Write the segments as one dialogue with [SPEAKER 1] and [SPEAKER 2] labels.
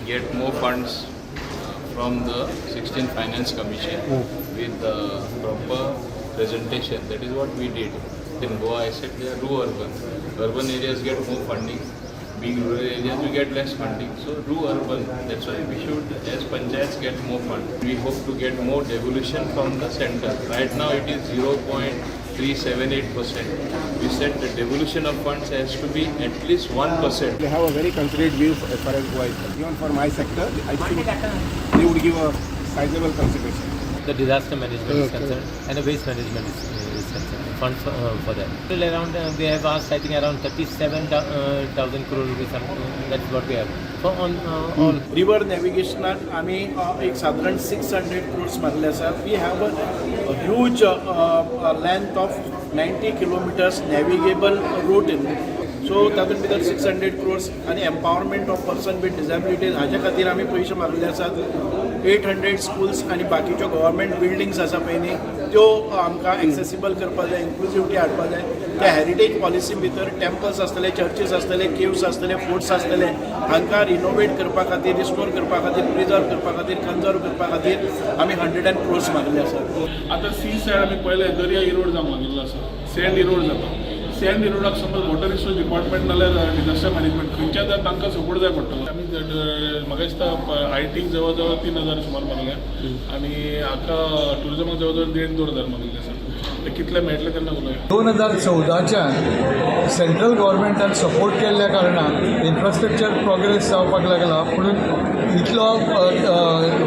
[SPEAKER 1] get more funds from the 16th Finance Commission with the proper presentation. That is what we did. In Goa, I said they are rural urban. Urban areas get more funding. Being rural areas, we get less funding. So rural urban. That's why we should, as panchayats, get more fund. We hope to get more devolution from the center. Right now, it is 0.378%. We said the devolution of funds has to be at least 1%.
[SPEAKER 2] They have a very considerate view as far as Goa is concerned. Even for my sector, I think they would give a sizable consideration.
[SPEAKER 3] The disaster management is concerned and the waste management is concerned. Funds for that. Still around, we have asked, I think, around 37,000 crore rupees. That's what we have. For on all.
[SPEAKER 4] River नॅविगेशनाक आमी एक सादारण 600 क्रोर्स मागले आसात. We have a huge length of 90 kilometers navigable route in, so तातूंत भितर 600 क्रोर्स आनी empowerment of person with disabilities हाज्या खातीर आमी पयशे मागले आसात. 800 स्कुल्स आनी बाकीच्यो गव्हर्मेंट बिल्डिंग्स आसा पळय न्ही, त्यो आमकां एक्सेसिबल करपा जाय, इन्क्लुजिविटी हाडपा जाय. त्या हेरिटेज पॉलिसी भितर टेम्पल्स आसतले, चर्चीस आसतले, केव्स आसतले, फोर्ट्स आसतले, हांकां रिनोवेट करपा खातीर, रिस्टोर करपा खातीर, प्रिजर्व करपा खातीर, कन्जर्व करपा खातीर आमी 100 एंड क्रोर्स मागले आसात.
[SPEAKER 5] आतां सी सायड आमी पळयलें, दर्या इरोड जावंक लागिल्लो आसा, सँड इरोड जाता. सँड इरोडाक समज वॉटर रिसोर्स डिपार्टमेंट नाल्यार डिजास्टर मॅनेजमेंट, खंयच्या तर तांकां सपोर्ट जाय पडटलो. आमी म्हाका दिसता आय टीक जवळ जवळ 3000 सुमार मागल्या आनी हाका टुरिजमाक जवळ जवळ 1.5-2 हजार मागिल्ले आसा. ते कितले मेळटले तेन्ना उलोवया.
[SPEAKER 6] 2014च्यान सेंट्रल गव्हर्मेंटान सपोर्ट केल्ल्या कारणान इन्फ्रास्ट्रक्चर प्रोग्रेस जावपाक लागला, पूण इतलो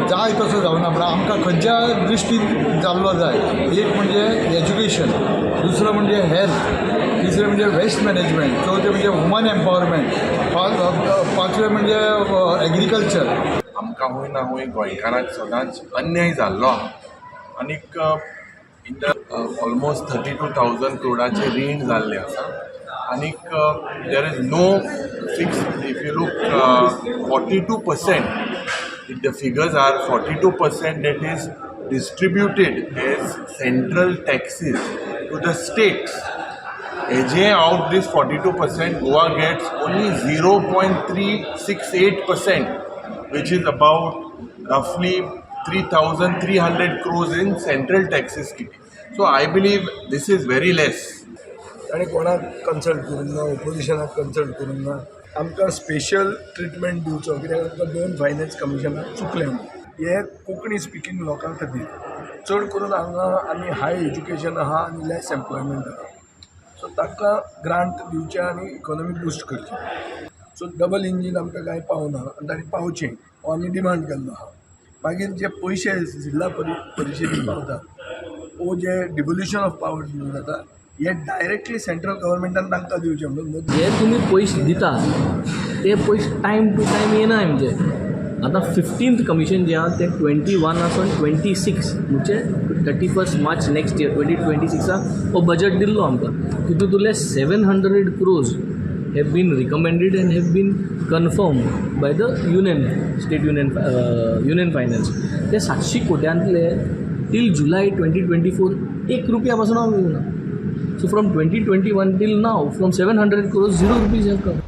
[SPEAKER 6] जाय तसो जावना. पूण आमकां खंयच्या दृश्टीन जाल्लो जाय, एक म्हणजे एज्युकेशन, दुसरो म्हणजे हेल्थ, तिसरें म्हणजे वेस्ट मॅनेजमेंट, चवथें म्हणजे वुमन एम्पावरमेंट, पांचवें म्हणजे एग्रीकल्चर.
[SPEAKER 7] आमकां खंय ना खंय गोंयकारांक सदांच अन्याय जाल्लो आहा आनीक in the almost 32,000 क्रोडाचें रीण जाल्लें आसा आनीक there is no fix. If you look, 42%, the figures are 42% that is distributed as central taxes to the states. AJ, out this 42%, Goa gets only 0.368%, which is about roughly 3,300 crores in central taxes kitty. So I believe this is very less.
[SPEAKER 8] ताणें कोणाक consult करूंक ना, ओपोजिशनाक consult करूंक ना. आमकां special treatment दिवचो, कित्याक आमकां दोन फायनान्स कमिशनाक चुकलें म्हणून. हे कोंकणी स्पिकींग लोकां खातीर चड करून हांगा आनी हाय एज्युकेशन आहा आनी लेस एम्प्लॉयमेंट आहा, सो तांकां ग्रांट दिवचें आनी इकॉनॉमी बुस्ट करची. सो डबल इंजीन आमकां कांय पावना आनी तांणी पावचें हो आमी डिमांड केल्लो आहा. मागीर जे पयशे जिल्ला परिशदेक पावता वो जे डिवोल्युशन ऑफ पावर म्हणून जाता, हे डायरेक्टली सेंट्रल गव्हर्मेंटान तांकां दिवचें म्हणून.
[SPEAKER 9] जे तुमी पयशे दिता ते पयशे टायम टू टायम येना. म्हणजे आतां 15th commission जें आहा तें 21 आसून 26, म्हणजे 31 March next year 2026 हो बजट दिल्लो आमकां. तितूंतले 700 crores have been recommended and have been confirmed by the union, state union, union finance. ते 700 कोट्यांतले till July 2024 एक रुपया पासून हांव येवना. So from 2021 till now, from 700 crores, ₹0 have come.